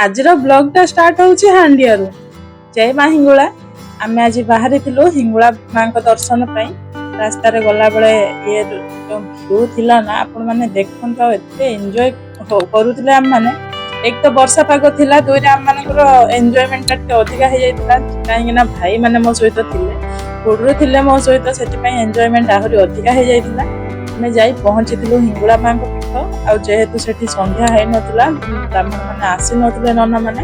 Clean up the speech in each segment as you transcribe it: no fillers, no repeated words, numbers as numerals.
ଆଜିର ବ୍ଲଗଟା ଷ୍ଟାର୍ଟ ହଉଛି ହାଣ୍ଡିଆରୁ। ଜୟ ମା ହିଙ୍ଗୁଳା। ଆମେ ଆଜି ବାହାରିଥିଲୁ ହିଙ୍ଗୁଳା ମାଙ୍କ ଦର୍ଶନ ପାଇଁ। ରାସ୍ତାରେ ଗଲାବେଳେ ଇଏ ଯୋଉ ଭ୍ୟୁ ଥିଲା ନା, ଆପଣମାନେ ଦେଖନ୍ତୁ। ଆଉ ଏତେ ଏନ୍ଜୟ କରୁଥିଲେ ଆମମାନେ। ଏକ ତ ବର୍ଷା ପାଗ ଥିଲା, ଦୁଇରେ ଆମମାନଙ୍କର ଏନ୍ଜୟମେଣ୍ଟଟା ଟିକେ ଅଧିକା ହେଇଯାଇଥିଲା, କାହିଁକି ନା ଭାଇମାନେ ମୋ ସହିତ ଥିଲେ, ହୁଡରୁ ଥିଲେ ମୋ ସହିତ। ସେଥିପାଇଁ ଏନ୍ଜୟମେଣ୍ଟ ଆହୁରି ଅଧିକା ହେଇଯାଇଥିଲା। ଆମେ ଯାଇ ପହଞ୍ଚିଥିଲୁ ହିଙ୍ଗୁଳା ମାଙ୍କ ପୀଠ। ଆଉ ଯେହେତୁ ସେଠି ସନ୍ଧ୍ୟା ହେଇନଥିଲା, ବ୍ରାହ୍ମଣ ମାନେ ଆସିନଥିଲେ, ନନା ମାନେ,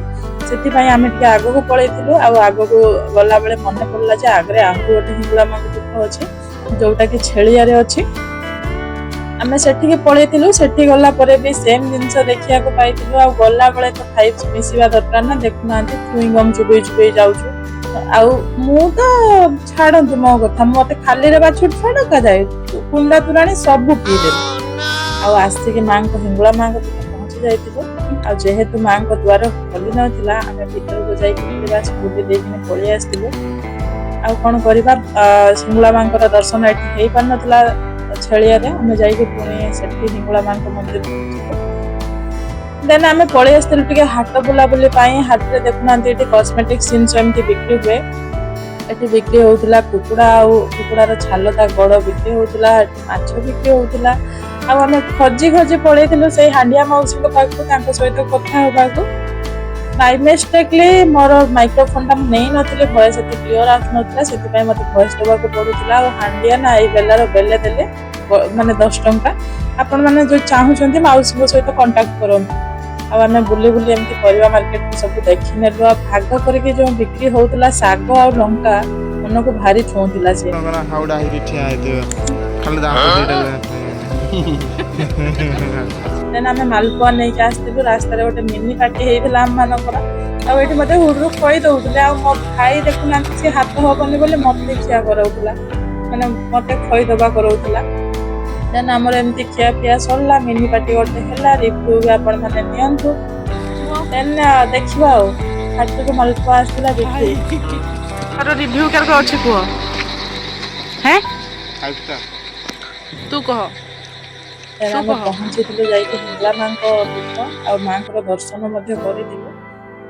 ସେଥିପାଇଁ ଆମେ ଟିକେ ଆଗକୁ ପଳେଇଥିଲୁ। ଆଉ ଆଗକୁ ଗଲାବେଳେ ମନେ ପଡିଲା ଯେ ଆଗରେ ଆହୁରି ଗୋଟେ ହିଙ୍ଗୁଳା ମାଙ୍କ ପୀଠ ଅଛି, ଯୋଉଟା କି ଛେଳିଆରେ ଅଛି। ଆମେ ସେଠିକି ପଳେଇଥିଲୁ। ସେଠି ଗଲା ପରେ ବି ସେମ୍ ଜିନିଷ ଦେଖିବାକୁ ପାଇଥିଲୁ। ଆଉ ଗଲାବେଳେ ତ ଭାଇବ୍ସ ମିଶିବା ଦରକାର ନା। ଦେଖୁନାହାନ୍ତି, ଚୁଇଙ୍ଗମ୍ ଚୁବେଇ ଚୁବେଇ ଯାଉଛୁ। ଆଉ ମୁଁ ତ ଛାଡନ୍ତୁ ମୋ କଥା, ମତେ ଖାଲିରେ ବାଛୁଟ ଛୁଆ ଡକାଯାଏ, କୁଣ୍ଡା ତୁରାଣି ସବୁ ପିଇଦେଲି। ଆଉ ଆସିକି ମାଙ୍କ ହିଙ୍ଗୁଳା ମାଙ୍କ ପୀଠ ପହଞ୍ଚି ଯାଇଥିଲୁ। ଆଉ ଯେହେତୁ ମାଙ୍କ ଦ୍ୱାର ଖୋଲି ନଥିଲା, ଆମେ ଭିତରକୁ ଯାଇକି ଟିକେ ବାସ୍ ବୁଲି ଦେଇକିନି ପଳେଇ ଆସିଥିଲୁ। ଆଉ କଣ କରିବା? ହିଙ୍ଗୁଳା ମାଙ୍କର ଦର୍ଶନ ଏଠି ହେଇପାରିନଥିଲା ଛେଳିଆରେ। ଆମେ ଯାଇକି ପୁଣି ସେଠି ହିଙ୍ଗୁଳା ମାଙ୍କ ମନ୍ଦିର ପହଞ୍ଚିଲୁ। ଦେନ୍ ଆମେ ପଳେଇ ଆସିଥିଲୁ ଟିକେ ହାଟ ବୁଲାବୁଲି ପାଇଁ। ହାଟରେ ଦେଖୁନାହାନ୍ତି, ଏଠି କସ୍ମେଟିକ୍ସ ଜିନିଷ ଏମିତି ବିକ୍ରି ହୁଏ। ଏଠି ବିକ୍ରି ହଉଥିଲା କୁକୁଡ଼ା ଆଉ କୁକୁଡ଼ାର ଛାଲ, ତା ଗୋଡ଼ ବିକ୍ରି ହଉଥିଲା। ଏଠି ମାଛ ବିକ୍ରି ହଉଥିଲା। ଆଉ ଆମେ ଖୋଜି ଖୋଜି ପଳେଇଥିଲୁ ସେଇ ହାଣ୍ଡିଆ ମାଉସୀଙ୍କ ପାଖକୁ ତାଙ୍କ ସହିତ କଥା ହବାକୁ। ବାଇ ମିଷ୍ଟେକଲି ମୋର ମାଇକ୍ରୋଫୋନଟା ମୁଁ ନେଇନଥିଲି, ଭଏସ ଏତେ କ୍ଲିଅର ଆସୁନଥିଲା। ସେଥିପାଇଁ ମତେ ଭଏସ ଦେବାକୁ ପଡୁଥିଲା। ଆଉ ହାଣ୍ଡିଆ ନା, ଏଇ ବେଲାର ବେଲେ ଦେଲେ ମାନେ 10 ଟଙ୍କା। ଆପଣମାନେ ଯୋଉ ଚାହୁଁଛନ୍ତି, ମାଉସୀଙ୍କ ସହିତ କଣ୍ଟାକ୍ଟ କରନ୍ତୁ। ଆଉ ଆମେ ବୁଲି ବୁଲି ଏମିତି ପରିବା ମାର୍କେଟ ସବୁ ଦେଖିନେଲୁ। ଆଉ ଭାଗ କରିକି ଯୋଉ ବିକ୍ରି ହଉଥିଲା ଶାଗ ଆଉ ଲଙ୍କା, ମନକୁ ଭାରି ଛୁଉଁଥିଲା ସିଏ। କଣ ହାଉଡା ହେଇକି ଠିଆ ହେଇଥିବ, ଖାଲି ଦାନ୍ତ ଦିଟା। ଦେନ୍ ଆମେ ମାଲପୁଆ ନେଇକି ଆସିଥିଲୁ। ରାସ୍ତାରେ ଗୋଟେ ମିନି ପାର୍ଟି ହେଇଥିଲା ଆମମାନଙ୍କର। ଆଉ ଏଠି ମତେ ହୁଡରୁ ଖୁଆଇ ଦଉଥିଲେ। ଆଉ ମୋ ଭାଇ ଦେଖୁନାହାନ୍ତି, ସେ ହାତ ହବନି ବୋଲି ମତେ ଖିଆ କରାଉଥିଲା, ମାନେ ମତେ ଖୋଇଦବା କରାଉଥିଲା। ଦେନ୍ ଆମର ଏମିତି ଖିଆ ପିଆ ସରିଲା, ମିନି ପାର୍ଟି ଗୋଟେ ହେଲା। ରିଭ୍ୟୁ ବି ଆପଣ ମାନେ ନିଅନ୍ତୁ। ଦେନ୍ ଦେଖିବା। ଆଉ ହାଟରୁ ମାଲପୁଆ ଆସିଥିଲା ବିକ୍ରି। ତାର ରିଭ୍ୟୁ କେରକ ଅଛି କୁହ ହେଁ। Five star. ତୁ କହ। ଦେନ୍ ତୁ ଆମେ କହ। ପହଞ୍ଚିଥିଲୁ ଯାଇକି ହିଙ୍ଗୁଳା ମାଙ୍କ ପୀଠ ଆଉ ମାଙ୍କର ଦର୍ଶନ ମଧ୍ୟ କରିଥିଲୁ।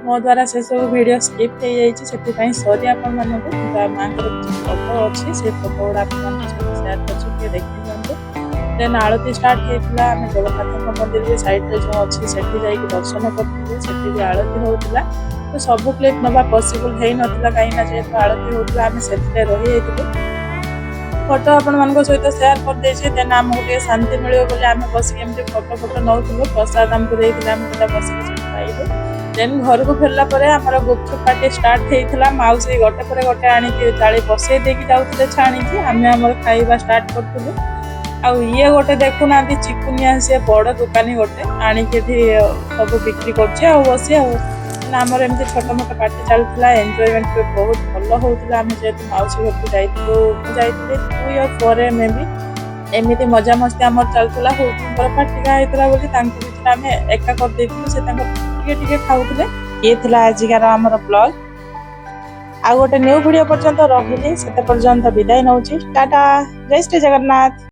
ମୋ ଦ୍ୱାରା ସେସବୁ ଭିଡ଼ିଓ ସ୍କିପ୍ ହେଇଯାଇଛି, ସେଥିପାଇଁ ସରି ଆପଣମାନଙ୍କୁ। କିନ୍ତୁ ଆଉ ମାଙ୍କର କିଛି ଫଟୋ ଅଛି, ସେ ଫଟୋ ଗୁଡ଼ା ଆପଣମାନଙ୍କ ସହିତ ସେୟାର କରୁଛି, ଟିକେ ଦେଖିନିଅନ୍ତୁ। ଦେନ୍ ଆଳତି ଷ୍ଟାର୍ଟ ହେଇଥିଲା। ଆମେ ଜଗନ୍ନାଥଙ୍କ ମନ୍ଦିର ବି ସାଇଡ଼ରେ ଯେଉଁ ଅଛି, ସେଠି ଯାଇକି ଦର୍ଶନ କରିଥିଲୁ। ସେଠି ବି ଆଳତି ହଉଥିଲା। ତ ସବୁ କ୍ଲିପ୍ ନେବା ପସିବୁଲ୍ ହେଇନଥିଲା, କାହିଁକିନା ଯେହେତୁ ଆଳତି ହଉଥିଲା, ଆମେ ସେଥିରେ ରହିଯାଇଥିଲୁ। ଫଟୋ ଆପଣମାନଙ୍କ ସହିତ ସେୟାର କରିଦେଇଛି। ଦେନ୍ ଆମକୁ ଟିକେ ଶାନ୍ତି ମିଳିବ ବୋଲି ଆମେ ବସିକି ଏମିତି ଫଟୋ ଫଟୋ ନେଉଥିଲୁ। ପ୍ରସାଦ ଆମକୁ ଦେଇଥିଲେ, ଆମେ ସେଟା ବସିକି ସେଠି ଖାଇଲୁ। ଦେନ୍ ଘରକୁ ଫେରିଲା ପରେ ଆମର ଗୁପଚୁପ ପାର୍ଟି ଷ୍ଟାର୍ଟ ହେଇଥିଲା। ମାଉସୀ ଗୋଟେ ପରେ ଗୋଟେ ଆଣିକି ଜାଳି ବସେଇ ଦେଇକି ଯାଉଥିଲେ ଛାଣିକି, ଆମେ ଆମର ଖାଇବା ଷ୍ଟାର୍ଟ କରୁଥିଲୁ। ଆଉ ଇଏ ଗୋଟେ ଦେଖୁନାହାନ୍ତି, ଚିକୁନିଆ, ସିଏ ବଡ଼ ଦୋକାନୀ ଗୋଟେ ଆଣିକି ଏଠି ସବୁ ବିକ୍ରି କରୁଛି ଆଉ ବସି। ଆଉ ମାନେ ଆମର ଏମିତି ଛୋଟ ମୋଟ ପାର୍ଟି ଚାଲିଥିଲା। ଏନ୍ଜୟମେଣ୍ଟ ବି ବହୁତ ଭଲ ହଉଥିଲା। ଆମେ ଯେହେତୁ ମାଉସୀ ଘରକୁ ଯାଇଥିଲୁ, ମୁଁ ଯାଇଥିଲି 2 ଇୟର ପରେ ମେ ବି, ଏମିତି ମଜାମସ୍ତି ଆମର ଚାଲିଥିଲା। ହୁଡୁଙ୍କର ପାଟିକା ହେଇଥିଲା ବୋଲି ତାଙ୍କୁ ଭିତରେ ଆମେ ଏକା କରିଦେଇଥିଲୁ। ସେ ତାଙ୍କ ଟିକେ ଟିକେ ଖାଉଥିଲେ। ଇଏ ଥିଲା ଆଜିକାର ଆମର ବ୍ଲଗ। ଆଉ ଗୋଟେ ନ୍ୟୁ ଭିଡ଼ିଓ ପର୍ଯ୍ୟନ୍ତ ରହିଲି, ସେତେ ପର୍ଯ୍ୟନ୍ତ ବିଦାୟ ନଉଛି। ଟାଟା, ଜୟ ଶ୍ରୀ ଜଗନ୍ନାଥ।